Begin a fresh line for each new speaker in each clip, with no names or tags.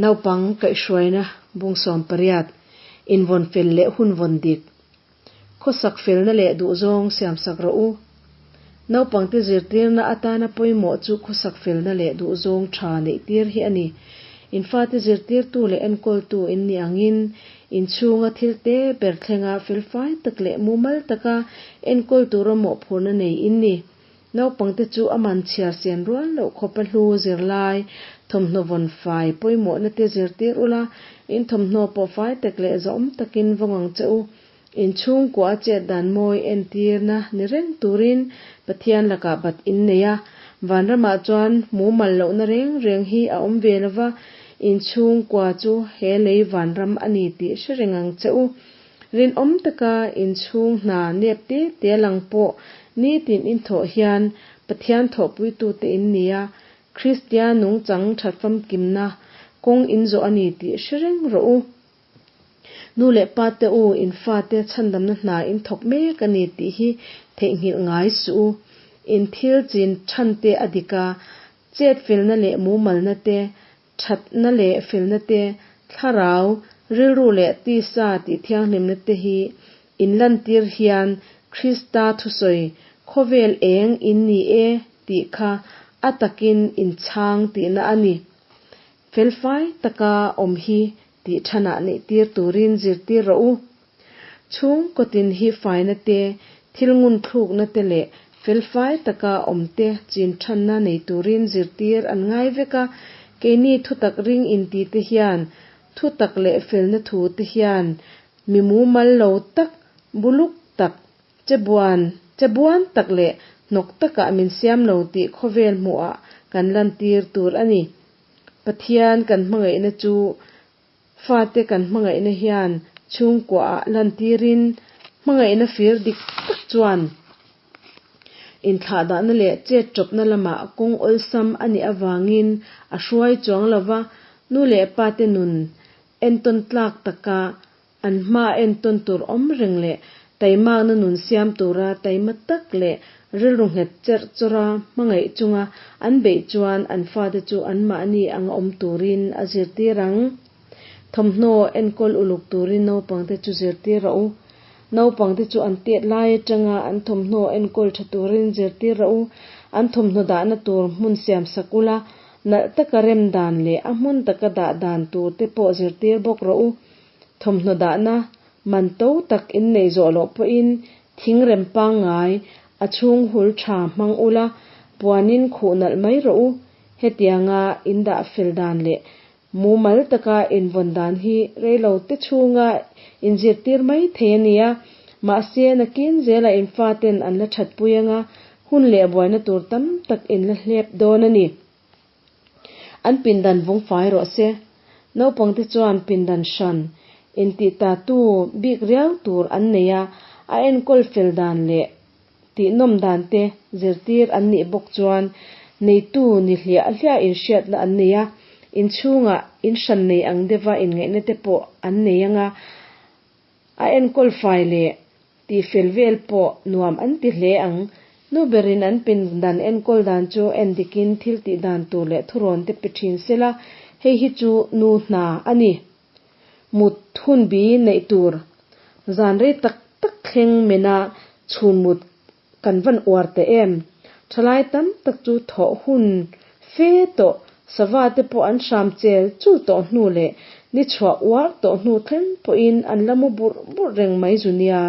Naupang kaihhruaina bung 18, invawn fel leh hun vawn dik. Khawsak felna leh duhzawng siamsak rawh u. Naupangte zirtirna atana pawimawh chu khawsak felna leh duhzawng tha neihtir hi a ni. In fate zirtirtu leh enkawltu in nih angin, inchhunga thil te ber thlenga felfai tak leh mumal taka enkawl tura mawhphurhna nei in ni. Naupangte chu a man chhiar sian rual loh khawpa hlu zirlai, thawmhnaw vawn fai pawimawhna te zirtir ula, in thawmhnaw pawh fai tak leh zahawm takin vawng ang che u. In chhungkua a chet dan mawi entirna ni reng turin Pathian lakah bat in nei a, vanramah chuan mumal lohna reng reng hi a awm ve lova, in chhungkua chu he lei vanram a ni tih hre reng ang che u. Rinawm taka inchhung hna nep te te lang pawh nitin in thawh hian Pathian thawhpuitute in ni a, Kristian nungchang that famkimna kawng in zawh a ni tih hre reng rawh u. Nu leh pa te u, in fate chhandamna hna in thawk mek a ni tih hi theihnghilh ngai suh u. In thil chin than te a dik a, chet felna leh mumalna te Thatna leh felna te, thlarau, rilru leh tisa tih thianghlimna te hi in lantir hian Krista thusawi khawvel eng in ni e tih kha a takin in chhang tihna a ni. Felfai taka awm hi tih thanah neihtir turin zirtir rawh u. Chhungkaw tin hi faina te, thil ngunthlukna te leh felfai taka awm te chin thanna nei turin zirtir an ngai vek a, keini thutak ring inti te hian thutak leh felna thu te hian mi mumal lo tak, buluk tak, chebuan chebuan tak leh hnawk takah min siam lo tih khawvel hmuhah kan lantir tur a ni. Pathian kan hmangaihna chu Fate kan hmangaihna hian chhungkuaah lantirin hmangaihna fir dik tak chuan inthlahdahna leh chet tawpna lamah kawng awlsam a nih avangin a hruai chuang lova, nu leh pate nun entawn tlak taka an hmaa entawn tur awm reng leh taimakna nun siam tura taima tak leh rilru nghet cherh chawra hmangaih chunga an beih chuan an fate chu anmahni anga awm turin a zirtir ang. Thawmhnaw enkawl uluk turin naupangte chu zirtir rawh u. Naupangte chu an tet lai atanga an thawmhnaw enkawl tha turin zirtir rawh u. An thawmhnaw dahna tur hmun siam sak ula, nalh taka rem dan leh a hmun taka dah dan tur te pawh zirtir bawk rawh u. Thawmhnaw dahna man to tak inneih zawh loh pawhin Thingrem pangngai, a chhung hul tha hmang ula, puanin khuh nalh mai rawh u. Hetianga in dah fel dan leh mumal taka invawn dan hi reilo te chhunga inzirtir mai thei a nia. Mahse, nakin zela in faten an la thatpui anga hun leh buaina tur tam tak in la hlep dawn a ni. An pindan vawng fai rawh se. Naupangte chuan pindan hran intih ta tu bik riau tur an nei a, a enkawl fel dan leh tihnawm dan te zirtir an nih bawk chuan neitu ni hliah hliah inhriatna an nei a, inchhungah in hran nei ang deuha inngaihna te pawh an nei anga a enkawl fai leh Tih fel vel pawh nuam an ti hle ang. Nu berin an pindan enkawl dan chu en dikin thil tih dan tur leh thurawn te pe thin sela, hei hi chu nu hna a ni. Mut hun bi neih tur zan rei tak tak thleng mena chhun mut kan van uar teh em? Thalai tam tak chu thawh hun fe tawh, sava te pawh an hram chel chul tawh hnu leh ni chhuah uar tawh hnu thleng pawhin an la mu burh burh reng mai zu nia.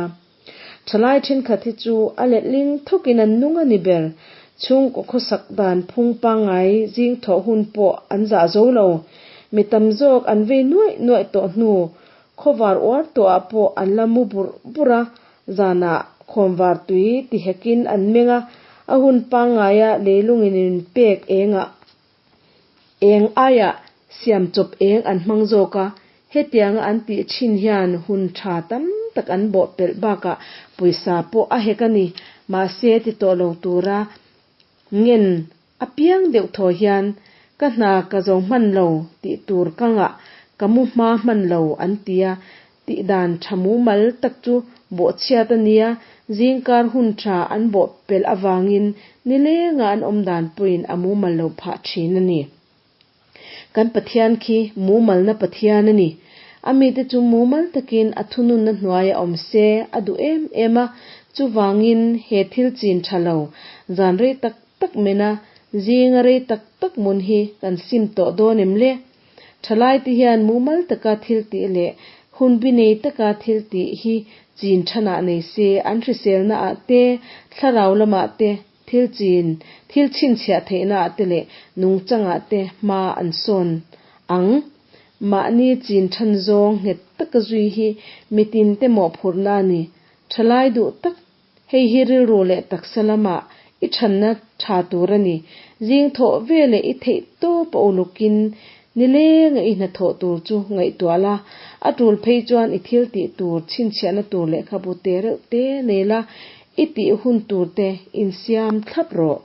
Thalai thenkhat hi chu a letling thawkin an nung a ni ber. Chhungkaw khawsak dan phung pangngai zing thawh hun pawh an zah zo lo. Mi tam zawk an vei nuaih nuaih tawh hnu, khawvar uar tawhah pawh an la mu burh burh a, Zanah khawnvar tui ti hekin an meng a, a hun pangngaia leilungin in pek engah eng aiah siam chawp eng an hmang zawk a, hetianga an tih thin hian hun tha tam tak an bawh pelh bakah pawisa pawh a hek a ni. Mahse ti tawh lo tura ngen apiang deuh thaw hian ka hna ka zo hman lo tih tur ka ngah ka mu hma hman lo an ti a, tih dan tha mumal tak chu bawhchhiat a nia, zingkar hun tha an bawh pelh avangin nilengah an awm dan pawhin a mumal lo phah thin a ni. Kan Pathian khi mumalna Pathian a ni. A mite chu mumal takin a thununna hnuaiah awm se a duh em em a. Chuvangin he thil chin tha lo, zan rei tak tak mena zinga rei tak tak mun hi kan sim tawh dawn em le? Thalaite hian mumal taka thil tih leh hunbi nei taka thil tih hi chin thanah nei se an hriselnaah te, thlarau lamah te, thil chin, thil chhinchhiah theihnaah te leh nungchangah te hma an sawn ang. Mahni chin than zawng nghet taka zui hi mitinte mawhphurhna a ni. Thalai duh tak Hei hi rilru leh taksa lamah i thanna tha tur a ni. Zing thawh veleh i theih tawp a ulukin nilenga i hnathawh tur chu ngaihtuah la. A tul phei chuan i thil tih tur chhinchhiahna tur lehkhabu te reuh te nei la, i tih hun tur te insiam thlap rawh.